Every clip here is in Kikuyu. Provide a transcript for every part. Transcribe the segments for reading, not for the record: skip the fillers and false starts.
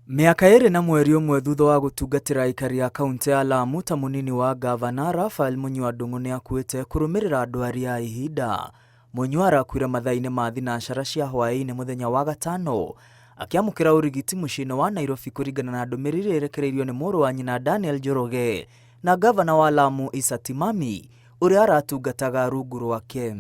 Mĩaka ĩrĩ na mweri ũmwe thutha wa gũtungatĩra aikari a kauntĩ ya Lamu ta mũnini wa ngavana, Raphael Munyua Ndung'u nĩ akuĩte kũrũmĩrĩra ndwari ya ihinda. Munyua arakuire mathaa-inĩ ma thinacara cia hwaĩ-inĩ mũthenya wa gatano akĩamũkĩra ũrigiti mũciĩ-inĩ wa Nairobi kũringana na ndũmĩrĩri ĩrĩa ĩrekereirio nĩ mũrũ wa nyina Daniel Njoroge na ngavana wa Lamu Issa Timami ũrĩa aratungataga rungu rwake.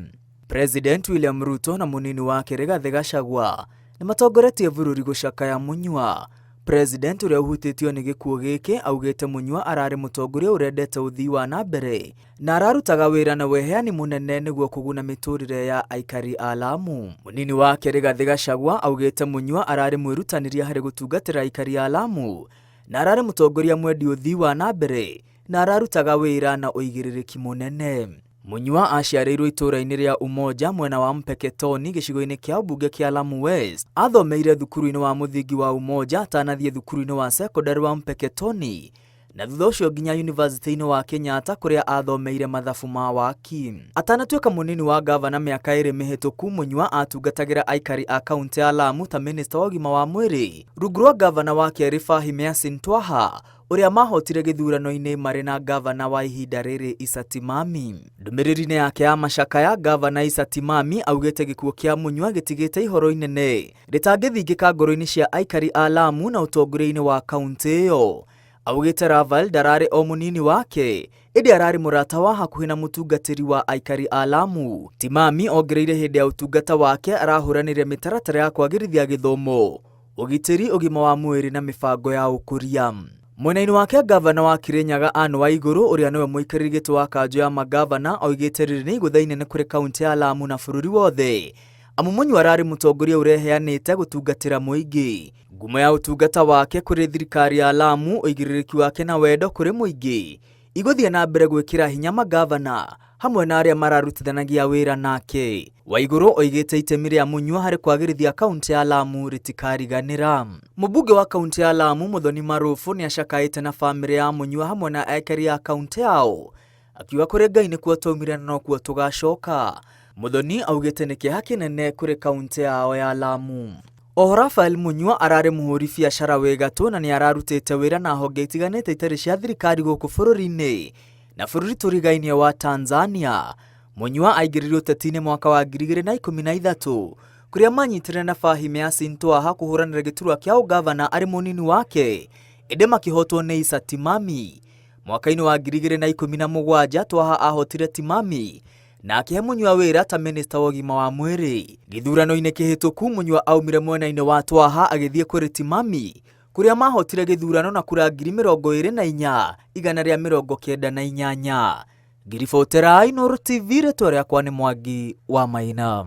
President William Ruto na mũnini wake Rigathĩ Gachagua nĩ matongoretie bũrũri gũcakaya Munyua. President ũrĩa ũhutĩtio nĩ gĩkuũ gĩkĩ augĩte Munyua ararĩ mũtongoria ũrendete ũthii wa na mbere na ararutaga wĩra na weheani mũnene nĩguo kũguna mĩtũrĩre ya aikari a Lamu. Mũnini wake Rigathĩ Gachagua augĩte Munyua ararĩ mwĩrutanĩria harĩ gũtungatĩra aikari a Lamu na ararĩ mũtongoria mwendi ũthii wa na mbere na ararutaga wĩra na ũigĩrĩrĩki mũnene. Munyua aaciarĩirwo itũũra-inĩ rĩa Umoja mwena wa Mpeketoni gĩcigo-inĩ kĩa ũmbunge kĩa Lamu West. Athomeire thukuru-inĩ wa mũthingi wa Umoja atanathiĩ thukuru-inĩ wa cekondarĩ wa Mpeketoni na thutha ũcio nginya yunivasĩtĩ-inĩ wa Kenyatta kũrĩa athomeire mathabu ma waki. Atanatuĩka mũnini wa ngavana mĩaka ĩrĩ mĩhĩtũku, Munyua atungatagĩra aikari a kauntĩ ya Lamu ta mĩnĩsta wa ũgima wa mwĩrĩ rungu rwa ngavana wa kerĩ Fahim Yasin Twaha ũrĩa mahotire gĩthurano-inĩ marĩ na ngavana wa ihinda rĩrĩ Issa Timami. Ndũmĩrĩri-inĩ yake ya macakaya, ngavana Issa Timami augĩte gĩkuũ kĩa Munyua gĩtigĩte ihoro inene rĩtangĩthingĩka ngoro-inĩ cia aikari a Lamu na ũtongoria-inĩ wa kauntĩ ĩyo. Augĩte Raphael ndararĩ o mũnini wake, ĩndĩ ararĩ mũrata wa hakuhĩ na mũtungatĩri wa aikari a Lamu. Timami ongereire hĩndĩ ya ũtungata wake arahũranĩire mĩtaratara ya kwagĩrithia gĩthomo, ũgitĩri, ũgima wa mwĩrĩ na mĩbango ya ũkũria. Mwena-inĩ wake ngavana wa Kirinyaga Anne Waigũrũ ũrĩa nĩwe mũikarĩri gĩtĩ wa kanjũ ya mangavana oigĩte rĩrĩ nĩ igũtha inene kũrĩ kauntĩ ya Lamu na bũrũri wothe amu Munyua ararĩ mũtongoria ũreheanĩte gũtungatĩra mũingĩ. Ngumo ya ũtungata wake kũrĩ thirikari ya Lamu, ũigĩrĩrĩki wake na wendo kũrĩ mũingĩ igũthiĩ na mbere gwĩkĩra hinya mangavana hamwe na arĩa mararutithanagia wĩra nake. Waigũrũ oigĩte itemi rĩa Munyua harĩ kwagĩrithia kauntĩ ya Lamu rĩtikariganĩra. Mũmbunge wa kauntĩ ya Lamu Muthoni Marufu nĩ acakaĩte na bamĩrĩ ya Munyua hamwe na aikari a kauntĩ yao akiuga kũrĩ Ngai nĩkuo twaumire na nokuo tũgacoka. Muthoni augĩte nĩ kĩeha kĩnene kũrĩ kauntĩ yao ya Lamu. Oho Raphael Munyua ararĩ mũhũri biacara wĩ gatũ na nĩ ararutĩte wĩra na honge itiganĩte itarĩ cia thirikari gũkũ bũrũri-inĩ na bũrũri tũrigainie wa Tanzania. Munyua aingĩrire ũteti-inĩ mwaka wa 2013 kũrĩa manyitire na Fahim Yasin Twaha kũhũranĩra gĩturwa kĩa ũgavana arĩ mũnini wake ĩndĩ makĩhotwo nĩ Issa Timami. Mwaka-inĩ wa 2017 Twaha ahotire Timami na akĩhe Munyua wĩra ta mĩnĩsta wa ũgima wa mwĩrĩ. Gĩthurano-inĩ kĩhĩtũku Munyua aumire mwena-inĩ wa Twaha agĩthiĩ kũrĩ Timami kũrĩa mahotire gĩthurano na kura 24,198. Ngĩribotera Inooro TV rĩtwa rĩakwa nĩ Mwangi wa Maina.